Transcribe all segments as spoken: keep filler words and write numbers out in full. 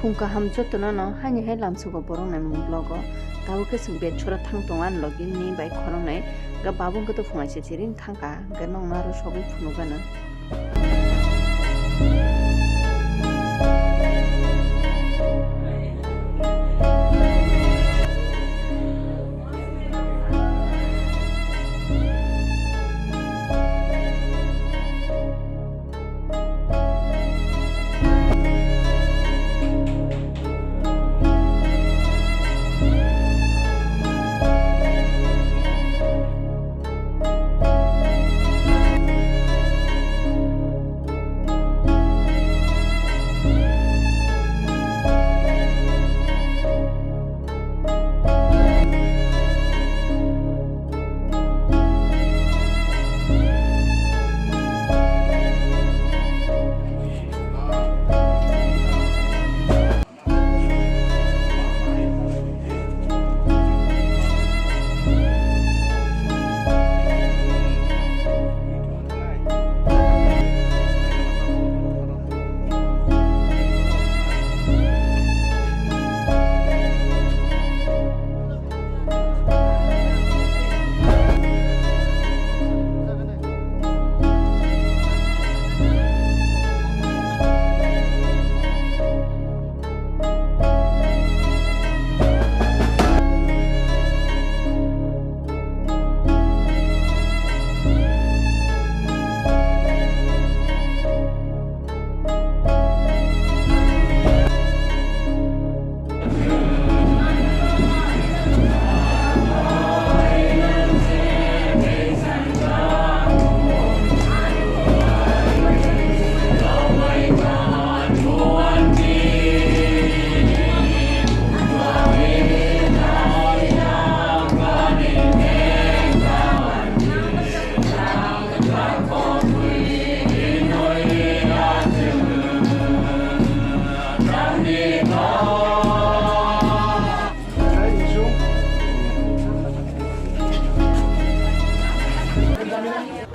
Phung kaham jotono no haini hai lamsugo borok naimung vlog o. Tabuk khe chwng bed sora thang tongo ani logi ni bai khoroknwi. Ga babung khe to phunai se chiring thangkha, ga nokna aro sogwi phunukgano.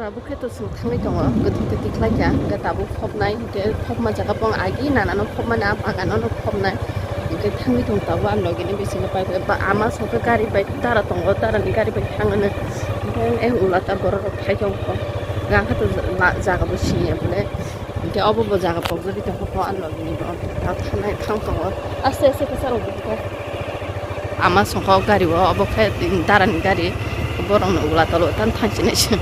Tabuk khe to chwng thangwi tongo, kwthwi kwthwi khlai kha, hwnkhe tabuk phobnai, hwnkhe phobma jaga bo agi nanano phobmani, a bagano no phobnai, hwnkhe thangwi tongo tabuk ani logi ni bisingo pai, ama songkhe gari bai dara tongo, darani gari bai thangmani, hwnkhe ula ta borok rok phai tongkho, hwnkhe to jaga bo siniya bole. Hwnkhe obo bo jaga pokjagwi tongkha, bo ani logi ni bo tak thanai thang tongo. Aste aste khe charwk bo khe. Ama songkha o gari o, obo khe darani gari. Borok no ula tolo tang thang sinai se.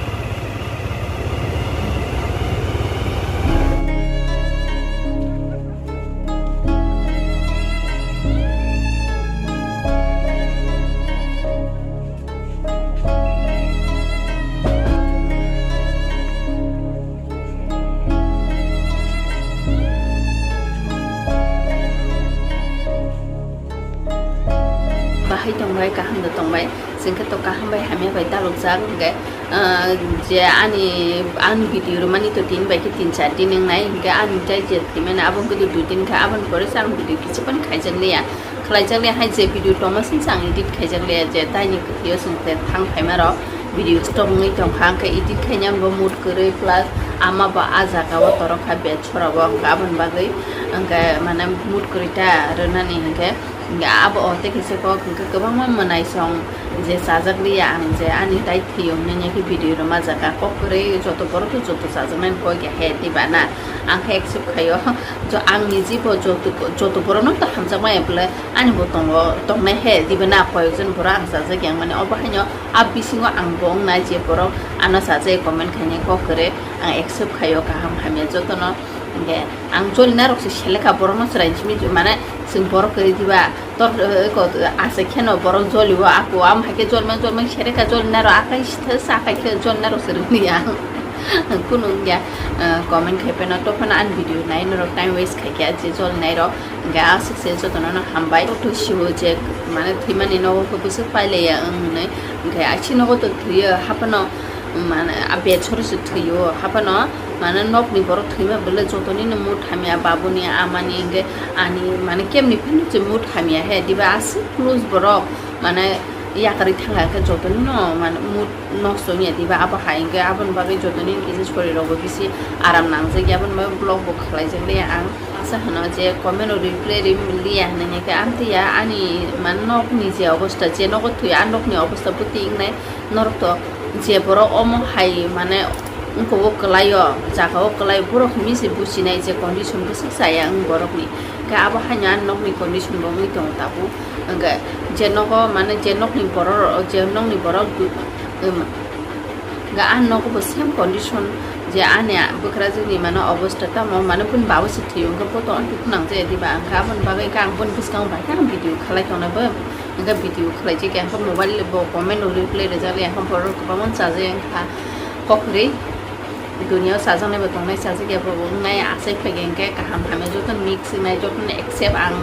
Bahai tongbai, kaham da tongbai, chwng khe to kaham bai hamya bai dalokjak, hwnkhe, ah, je ani, ani video rwmani to tin bai khe tin char din wngnai, hwnkhe ani jai je twi mani abo wngkhe dui din khe, aboni pore se ang video kichipani khaijak liya. Khlaijak le hai je video tongma sing sang edit khaijak le je taini kwthwio chwng te thang phaima rok video stop wngwi tongkha, hwnkhe edit khaina bo mood kwrwi plus ama bo ah jaga o torok kha bed sora o, hwnkhe aboni bagwi hwnkhe mane mood kwrwi ta rwnani hwnkhe, hwnkhe abo o tei kisa kok hwnkhe kwbangma mwnai song je chajak liya ang je ani tai thwio hwnwi khe video rwma jaga kok kwrwi joto borok khe joto chajaknai koi khe he diba na ang khe accept khaio. Jo, ang niji bo joto, joto borokno to hamjakmaya bwle, ani bo tongo, tongnai he, dibe na koyekjon borok ang chajak yang mani, obo haino a bisingo ang bo wngnai je borok ano chajak comment khainai kok kwrwi, ang accept khaio kaham hamya jotono, hwnkhe ang jolina rok se selekha borokno chwrai simi mane chwng borok kwrwi diba. Tor, eh, ko, ase kheno borok jolio ako, am hai khe jolmang jolmang sere kha jolnai rok, akai sitha sa kai khe jolnai rok se rwngya. Kunu wngya, eh, comment khai pheno, to phano ani video nai norok time waste khai khe je jolnai rok, hwnkhe aswk se jotono no hambai. To siwo je mane thwimani nogo khe bwswk pailaiya wng hwnwi, hwnkhe aisi nogo to thwiyo, haphano mane a bed sori se thwiyo, haphano mane nokni borok thwima bwle jotoni no mood hamya, babuni, amani, hwnkhe ani mane kemni phano je mood hamya he, diba aswk close borok, mane yakarwi thangkha khe jotono no mane mood nosto wngya diba, abo hai hwnkhe aboni bagwi jotono kisa sori rokbo bisi aram nangjak ya, aboni bagwi vlog bo khlaijak le ang. Asa hwno je comment o reply ri liya hinwi khe amtwi ya ani mane nokni je obostha, je nogo thwi a nokni obostha bwtwi wngnai norok to je borok omo hai mane wngkha o kwlaio, jaga o kwlaio, borok hinwi se bujinai je condition bwswk chaya wng borokni. Khe abo haino ani nokni condition bo wngwi tongo tabuk. Hwnkhe je nogo mane je nokni borok, je nokni borok du-, um, hwnkhe ani nogo bo same condition je ani bwkrajwkni mane obostha tamo mane bini babo se thwi hwnkhe bo to phunang je diba, hwnkhe aboni bagwi khe ang boni bwskango bai khe ang video khalai tongnai bo. Hwnkhe video khlaijak ya, hwnkhe mobile bo comment o reply rijak ya, hwnkhe borok kwbangma chajak ya wngkha kok kwrwi. Duniya o chajaknai bo tongnai, chajak ya bo wngnai, achai phai khe hwnkhe kaham hamya jotono mix wngnai, jotono accept ang,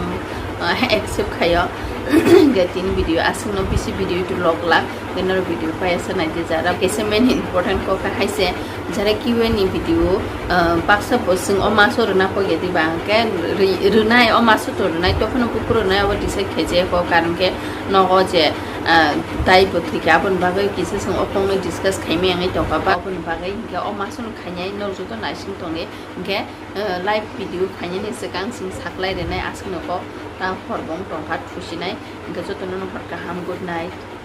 ah, accept khaio. Hwnkhe tini video aswkno bisi video to log lak, hwnkhe norok video paiya se naidi jara. Kaisa main important kok khe hai se, jara Q and A ni video, ah, baksa bo chwng o maso rwna kok ya diba, hwnkhe rwi-, rwnai o maso to rwnai, tophano buphuru rwnai abo decide khaijak ya kok, karon khe nogo je, ah, tai bo thwikha, aboni bagwi kisa chwng o kokno discuss khaimaya wngwi tongkha ba, aboni bagwi hwnkhe o masono khainai norok joto naising tongdi, hwnkhe, ah, live video khainani swkang chwng saklai rwnai aswkno kok, ta hor bo wng tongkha thusinai, hwnkhe jotono no hor kaham, good night.